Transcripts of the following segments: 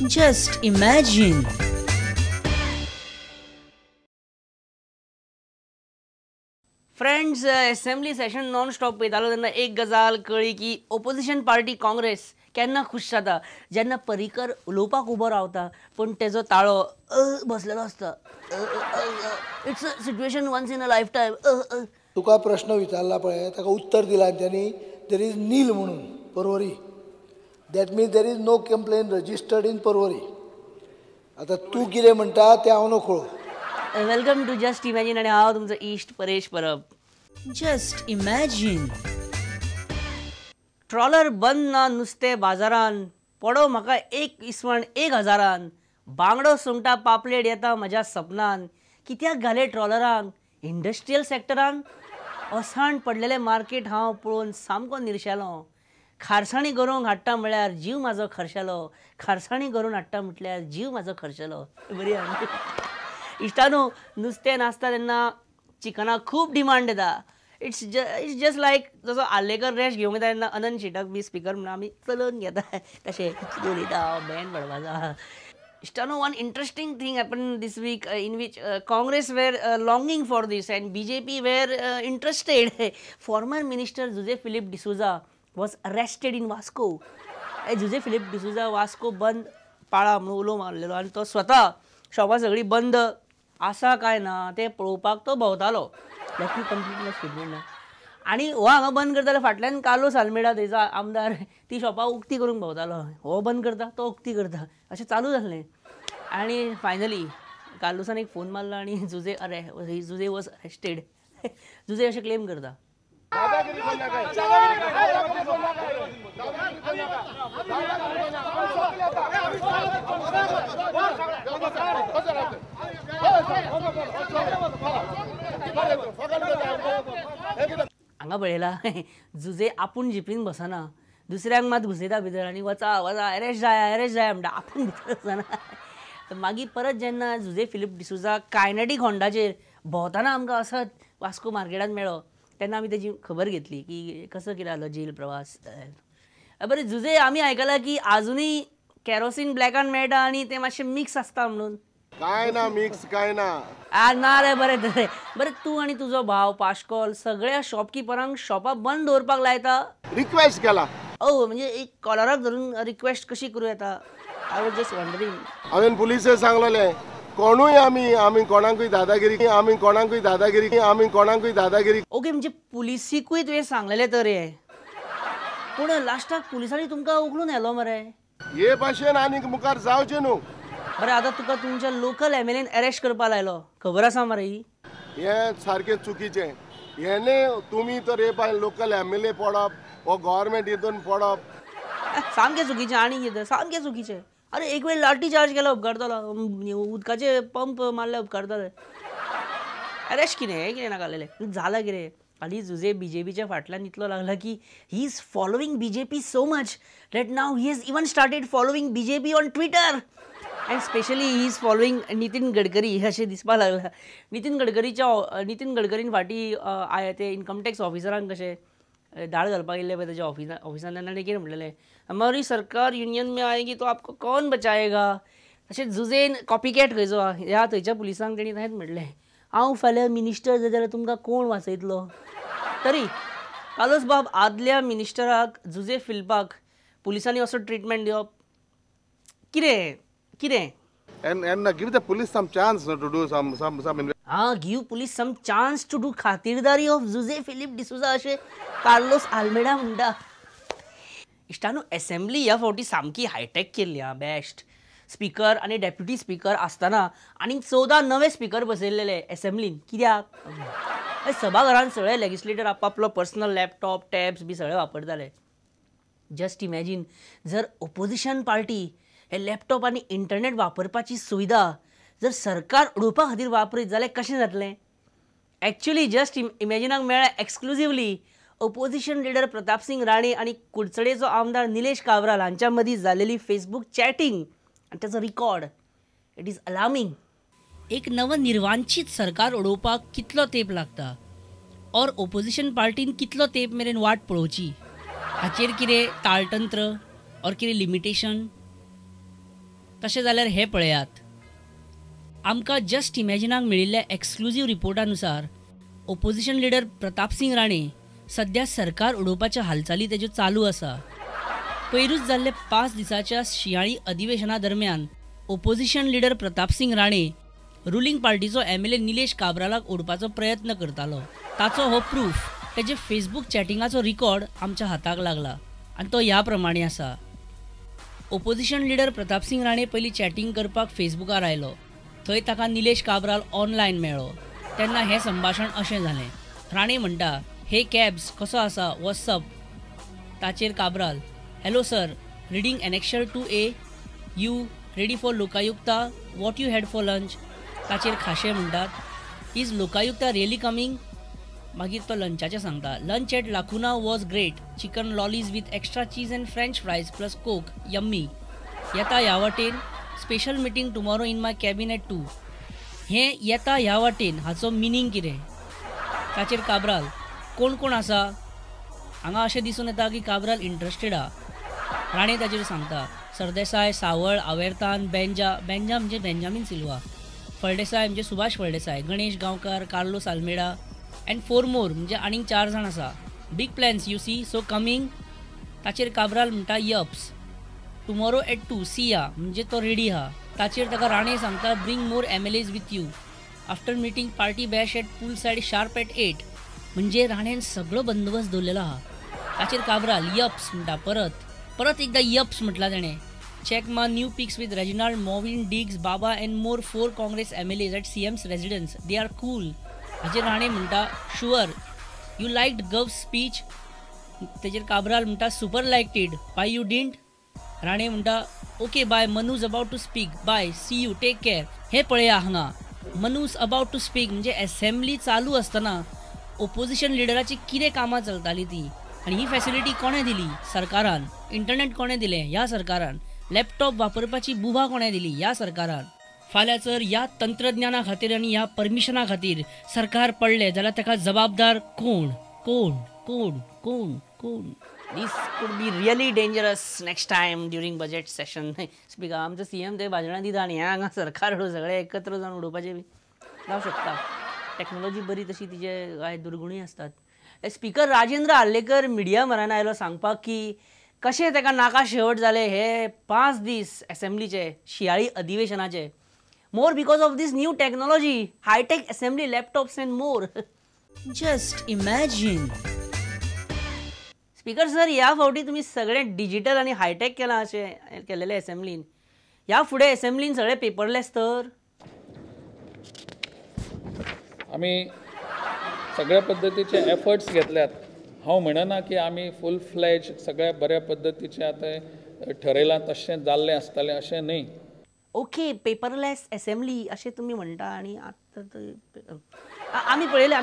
Just imagine. Friends, assembly session non stop पळयतालो तेन्ना एक गजाल कळ्ळी की ओपोजिशन पार्टी काँग्रेस केन्ना खूश जाता जेन्ना पर्रीकर उलोवपाक उबो रावता पूण तेजो ताळो बसलेलो आसता. It's a situation once in a life time. तुका प्रश्न विचारला पळय, ताका उत्तर दिलां त्यांनी there is नील म्हणून Porvorim. That means there is no complaint registered in Porvorim. आतां तूं कितें म्हणटा तें हांव नकळो. Welcome to just imagine आनी हांव तुमचो इश्ट Paresh Parab. Just imagine. Trawler बंद ना नुस्तें बाजारान, पडो म्हाका एक इसवण 1000, बांगडो सुंगटा पापलेट येता म्हज्या सपनान. कित्याक घाले ट्रॉलरांक इंडस्ट्रियल सेक्टरान? असाण पडलेलें मार्केट हांव पळोवन सामको निर्शेलो. खारसाणी गरोवंक हाडटा म्हळ्यार जीव म्हाजो खर्शेलो, खारसाणी गरोवन हाडटा म्हटल्यार जीव म्हाजो खर्शेलो. बरी आहा इश्टानो, नुस्तें नासता तेन्ना चिकनाक खूब डिमांड येता. It's just लायक जसो आर्लेकर रेस्ट घेवंक येता तेन्ना अनंत शेटाक बी स्पिकर म्हणून आमी चलोवन घेता तशें कितें उलयता हांव band पडपाचो. इश्टानो, one interesting thing happen this week in which Congress were longing for this and BJP were interested. Former minister Jose Philip D'Souza was arrested in Vasco. Jose Philip D'Souza Vasco बंद पाळा म्हणून उलो मारलेलो आनी तो स्वता शॉपां सगळीं बंद आसा काय ना तें पळोवपाक तो भोंवतालो. Let me complete my statement ना. आनी हो हांगा बंद करतालो, फाटल्यान कार्लोस आल्मेडा थंयचो आमदार ती शॉपां उक्ती करूंक भोंवतालो. हो बंद करता तो उक्ती करता अशें चालू जालें. आनी फायनली कार्लोसान एक फोन मारलो आनी जुजे अरे जुजे वॉज अरेस्टेड. जुजे अशें क्लेम करता. हांगा पळयला जुजे आपूण जिपीन बसना, दुसऱ्यांक मात घुसयता भितर आनी वचा वचा अरेस्ट जाय अरेस्ट जाय म्हणटा, आपूण भितर वचना. मागीर परत जेन्ना जुजे फिलीप डिसोजा कायनेटीक होंडाचेर भोंवतना आमकां असोच वास्को मार्केटांत मेळ्ळो तेन्ना आमी तेजी खबर घेतली की कसो कितें जालो जेल प्रवास. बरें जुजे, आमी आयकलां की आजुनूय कॅरोसीन ब्लॅकान मेळटा आनी तें मातशें मिक्स आसता म्हणून. काय ना मिक्स काय ना. ना रे, बरें बरें बरें. तूं आनी तुजो भाव पाश्कॉल सगळ्या शॉपकिपरांक शॉपां बंद दवरपाक लायता. रिक्वेस्ट केला. ओ म्हणजे एक कॉलराक धरून रिक्वेस्ट कशी करूं येता? I was just wondering. हांवें पुलिसे सांगलेलें कोणूय आमी आमी कोणाकूय दादागिरी आमी कोणाकूय दादागिरी आमी कोणाकूय दादागिरी. ओके, म्हणजे पुलिसीकूय तुवें सांगलेलें तर हें, पूण लास्टाक पुलिसांनी तुमकां उखलून व्हेलो मरे. हे भाशेन आनीक मुखार जावचें न्हू. बरें, आतां तुका तुमच्या लोकल एमएलएन अरेस्ट करपाक लायलो, खबर आसा मरे ही? हें सारकें चुकीचें. हेणे तुमी तर हे पाय लोकल एमएलए पडप वो गव्हर्मेंट हितून पडप सामकें चुकीचें. आनी कितें सामकें चुकीचें. अरे एक वेळ लाठी चार्ज केला उपकारतालो, उदकाचे पंप मारले उपकारताले. अरेस्ट कितें हें कितें नाका जालेलें जालां कितें. हालीं जुजे बीजेपीच्या फाटल्यान इतलो लागला की he is following BJP so much that now he has even started following BJP on Twitter and specially he is following Nitin Gadkari अशें दिसपाक लागलां. नितीन गडकरीन फाटीं आय ते इन्कम टॅक्स ऑफिसरांक कशें धाड घालपाक येयल्ले पळय तेज्या ऑफिसान, तेन्ना कितें म्हणलेलें, हमारी सरकार युनियन में आएगी तो आपको कौन बचाएगा. अशें जुजेन कॉपीकॅट खंयचो ह्या थंयच्या पुलिसांक तेणी तशेंच म्हणलें, हांव फाल्यां मिनिस्टर जाय जाल्यार तुमकां कोण वाचयतलो. तरी कार्लोस बाब, आदल्या मिनिस्टराक जुजे फिलिपाक पुलिसांनी असो ट्रिटमेंट दिवप कितें कितें? And give the police some chance to do some. Ah, give police some chance to do खातीरदारी of Jose Philip D'Souza अशें कार्लोस आल्मेडा म्हणटा. इश्टानो, एसेंब्ली ह्या फावटी सामकी हायटॅक केल्ली आं, बेस्ट. स्पिकर आनी डेप्युटी स्पिकर आसतना आनी 14 नवे स्पिकर बसयल्लेले एसेंब्लीन. कित्याक? सभाघरान सगळे लेजिस्लेटर आपापलो पर्सनल लॅपटॉप टॅब्स बी सगळे वापरताले. जस्ट इमॅजीन जर ओपोजिशन पार्टी हे लॅपटॉप आनी इंटरनेट वापरपाची सुविधा जर सरकार उडोवपा खातीर वापरीत जाल्यार कशें जातलें? एक्चुअली जस्ट इमॅजिनाक मेळ्ळें exclusively opposition leader Pratapsingh Rane आनी कुडचडेचो आमदार निलेश काब्राल हांच्या मदीं जालेली फेसबूक चॅटिंग आनी ताचो रिकॉर्ड. It is alarming. एक नवनिर्वांचीत सरकार उडोवपाक कितलो तेंप लागता ऑर ओपोजिशन पार्टीन कितलो तेंप मेरेन वाट पळोवची हाचेर कितें ताळतंत्र ऑर कितें लिमिटेशन? तशें जाल्यार हें पळयात. आमकां जस्ट इमॅजिनाक मेळिल्ल्या एक्सक्लुजीव रिपोर्टानुसार ओपोजिशन लिडर प्रतापसिंग राणे सध्या सरकार उडोवपाच्या हालचाली तेज्यो चालू आसा. पयरूच जाल्ले 5 दिसाच्या शिंयाळी अधिवेशना दरम्यान opposition leader Pratapsingh Rane ruling पार्टीचो MLA Nilesh काब्रालाक ओडपाचो प्रयत्न करतालो. ताचो हो प्रूफ तेजे फेसबूक चॅटिंगाचो रिकॉर्ड आमच्या हाताक लागला आनी तो ह्या प्रमाणे आसा. ओपोजिशन लिडर प्रतापसिंग राणे पयलीं चॅटिंग करपाक फेसबुकार आयलो. थंय ताका निलेश काब्राल ऑनलायन मेळ्ळो. तेन्ना हें संभाशण अशें जालें. राणे म्हणटा, हे कॅब्स कसो आसा, वॉट्सअप. ताचेर Cabral, hello sir, reading annexure 2A, you ready for Lokayukta, what you had for lunch. ताचेर खाशे म्हणटात, is Lokayukta really coming. मागीर तो लंचाचें सांगता, lunch at Lacuna was great, chicken lollies with extra cheese and French fries plus coke, yummy. येता ह्या वाटेन, special meeting tomorrow in my cabin at 2. हें येता ह्या वाटेन हाचो मिनींग कितें? ताचेर काब्राल, कोण कोण आसा? हांगा अशें दिसून येता की काब्राल इंट्रस्टेड आहा. राणे ताचेर सांगता, सरदेसाय, सावळ, आवेरतान, बेंजा, बेंजा म्हणजे बेंजामीन सिल्वा, फळदेसाय म्हणजे सुभाष फळदेसाय, गणेश गांवकार, कार्लोस आल्मेडा अँड 4 मोर म्हणजे आनीक 4 जाण आसा. Big plans you see, so coming. ताचेर काब्राल म्हणटा, yups, tomorrow at 2 see ya, म्हणजे तो रेडी आहा. ताचेर ताका राणे सांगता, bring more MLAs with you, after meeting party bash at pool side sharp at 8. म्हणजे राणेन सगळो बंदोबस्त दवरलेलो आहा. ताचेर काब्राल यप्स म्हणटा, परत परत एकदा यप्स म्हटला तेणें. Check my new pics with Reginald, Mauvin, Diggs, Baba and more 4 Congress MLAs at CM's residence, they are cool. हाचेर राणे म्हणटा, sure, you liked gov's speech. तेचेर काब्राल म्हणटा, super liked it, why you didn't. Rane म्हणटा, okay bye, Manu's about to speak, bye, see you, take care. हें पळया हांगा मनुज about two speak म्हणजे assembly चालू आसतना ओपोजिशन लिडराची कितें कामां चलतालीं ती. आनी ही फॅसिलिटी कोणें दिली? सरकारान. इंटरनेट कोणें दिलें? ह्या सरकारान. लॅपटॉप वापरपाची बुभा कोणें दिली? ह्या सरकारान. फाल्यां जर ह्या तंत्रज्ञाना खातीर आनी ह्या परमिशना खातीर सरकार पडलें जाल्यार ताका जबाबदार कोण? कोण कोण कोण कोण? This could be really dangerous next time during budget session. Speaker, आमचो CM ते भाजणां दिता आनी हें हांगा सरकार सगळें एकत्र जावन उडोवपाचें बी जावं शकता. टॅक्नोलॉजी बरी तशी तिचे कांय दुर्गुणूय आसतात. स्पीकर राजेंद्र आर्लेकर मिडिया म्हऱ्यान आयलो सांगपाक की कशें ताका नाका शेवट जाले हे 5 दीस एसेंब्लीचे शिंयाळी अधिवेशनाचे, more because of this new technology, hi tech assembly, laptops and more. Just imagine. Speaker sir, ह्या फावटी तुमी सगळें डिजिटल आनी हायटेक केलां अशें केलेलें एसेंब्लीन. ह्या फुडें एसेंब्लीन सगळें पेपरलेस तर? आमी सगळ्या पद्दतीचे एफर्ट्स घेतल्यात. हांव म्हणना की आमी फूल फ्लॅज सगळ्या बऱ्या पद्दतीचें आतां ठरयलां तशें जाल्लें आसतलें अशें न्हय. ओके, पेपरलेस एसेंब्ली अशें तुमी म्हणटा आनी आतां आमी पळयलें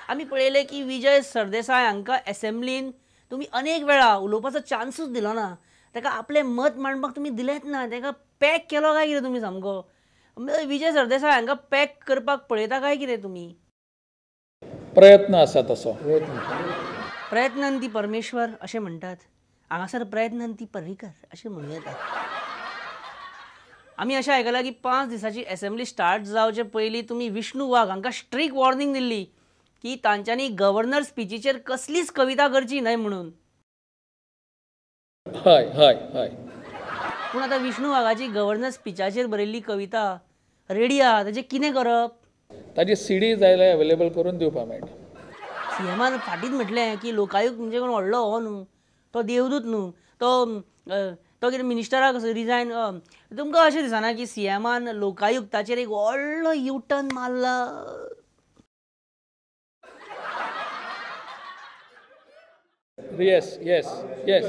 आमी पळयलें की विजय सरदेसाय हांकां एसेंब्लीन तुमी अनेक वेळा उलोवपाचो चान्सूच दिलो ना. ताका आपलें मत मांडपाक तुमी दिलेंच ना. ताका पॅक केलो काय कितें तुमी सामको? विजय सरदेसाय हांकां पॅक करपाक पळयता काय कितें तुमी? प्रयत्न आसा तसो. प्रयत्नांती परमेश्वर अशें म्हणटात. हांगासर प्रयत्नांती पर्रीकर अशें म्हणूं येता. आमी अशें आयकलां की 5 दिसांची एसेंब्ली स्टार्ट जावचे पयलीं तुमी विष्णू वाघ हांकां स्ट्रीक वॉर्निंग दिल्ली की तांच्यांनी गव्हर्नर स्पिचीचेर कसलीच कविता करची न्हय म्हणून. हय हय हय. पूण आतां विष्णू वाघाची गव्हर्नर स्पिचाचेर बरयल्ली कविता रेडी आहा, ताचें कितें करप? ताजी सीडी जाल्यार अवेलेबल करून दिवपाक मेळटा. सीएमान फाटींच म्हटलें की लोकायुक्त म्हणजे कोण व्हडलो हो न्हू, तो देवदूत न्हू, तो तो कितें मिनिस्टराक रिजायन. तुमकां अशें दिसना की सीएमान लोकायुक्ताचेर एक व्हडलो युटर्न मारला? Yes yes yes.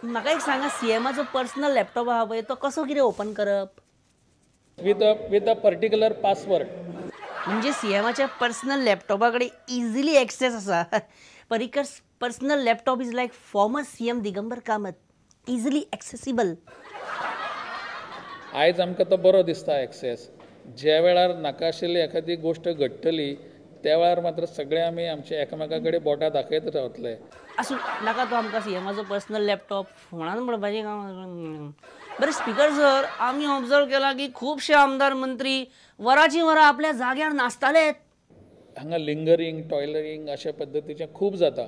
म्हाका एक सांगा, सीएमाचो पर्सनल लॅपटॉप आहा पळय, तो कसो कितें ओपन करप? With a particular password. म्हणजे सीएमाच्या पर्सनल लॅपटॉपा कडेन इझिली एक्सेस आसा. Parrikar personal laptop is like former CM Digambar Kamat, easily accessible. आयज आमकां तो बरो दिसता एक्सेस. ज्या वेळार नाका आशिल्ली एखादी गोश्ट घडटली त्या वेळार मात्र सगळे आमी आमचे एकामेका कडेन बोटां दाखयत रावतले. आसूं, नाका तो आमकां सीएमाचो पर्सनल लॅपटॉप फोनान म्हणपाचें काम. बरें स्पीकर सर, आमी ऑब्जर्व केला की खुबशे आमदार मंत्री वराची वरां आपल्या जाग्यार नासतालेत. हांगा लिंगरींग टॉयलरींग अशा पद्दतीचें खूब जाता.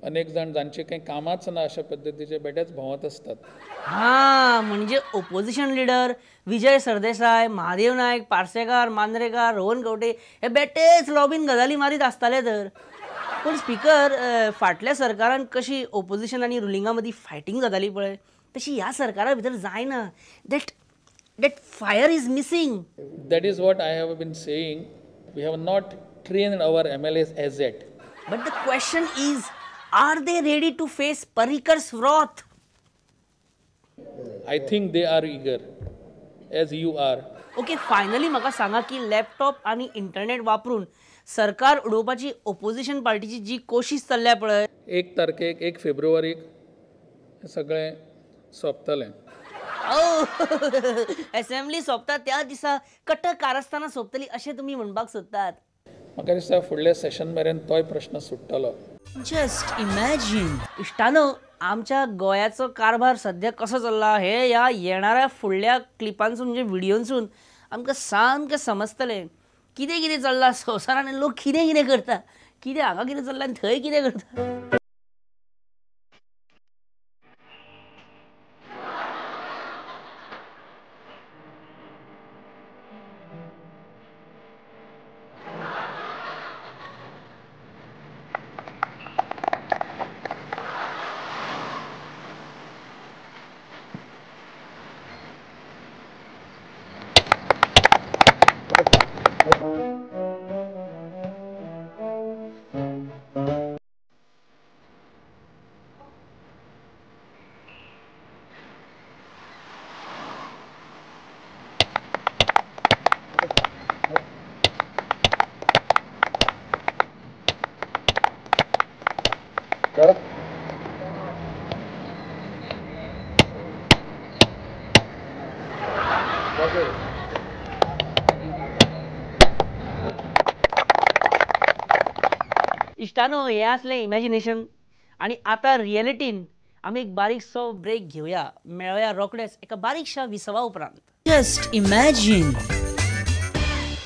अनेक जाण जांचे काही कामाच ना अशा पद्दतीचे बेटेच भोंवत असतात. हां, म्हणजे ओपोजिशन लिडर विजय सरदेसाय, महादेव नायक, पार्सेकार, मांद्रेकार, रोहन खंवटे हे बेटेच लॉबीन गजाली मारीत आसताले. तर पूण स्पीकर, फाटल्या सरकारान कशी ओपोजिशन आनी रुलिंगा मदीं फायटींग जाताली पळय, तशी ह्या सरकारा भितर जायना. That that fire is missing. That is what I have been saying. We have not trained our MLAs as yet. But the question is, are they ready to face Parrikar's wrath? I think they are eager, as you are. Okay, finally म्हाका सांगा की laptop आनी internet वापरून सरकार उडोवपाची opposition पार्टीची जी कोशिश चल्ल्या पळय, 1 तारखेक 1 फेब्रुवारीक सगळें सोंपतलें. असेंब्ली सोंपता त्या दिसा कट्टर कारस्थानां सोंपतली अशें तुमी म्हणपाक सोदतात? म्हाका दिसता फुडल्या सेशन मेरेन तोय प्रश्न सुट्टलो. Just imagine. इश्टानो, आमच्या गोंयाचो कारभार सद्या कसो चल्ला हे ह्या येणाऱ्या फुडल्या क्लिपांसून, म्हणजे व्हिडियोंसून आमकां सामकें समजतलें. कितें कितें चल्लां संवसारान, लोक कितें कितें करता, कितें हांगा कितें चल्लां आनी थंय कितें करता. इश्टानो, हें आसलें इमॅजिनेशन आनी आतां रियलिटीन आमी एक बारीकसो ब्रेक घेवया. मेळोया रोखडेच एका बारीकशा विसवा उपरांत. Just imagine.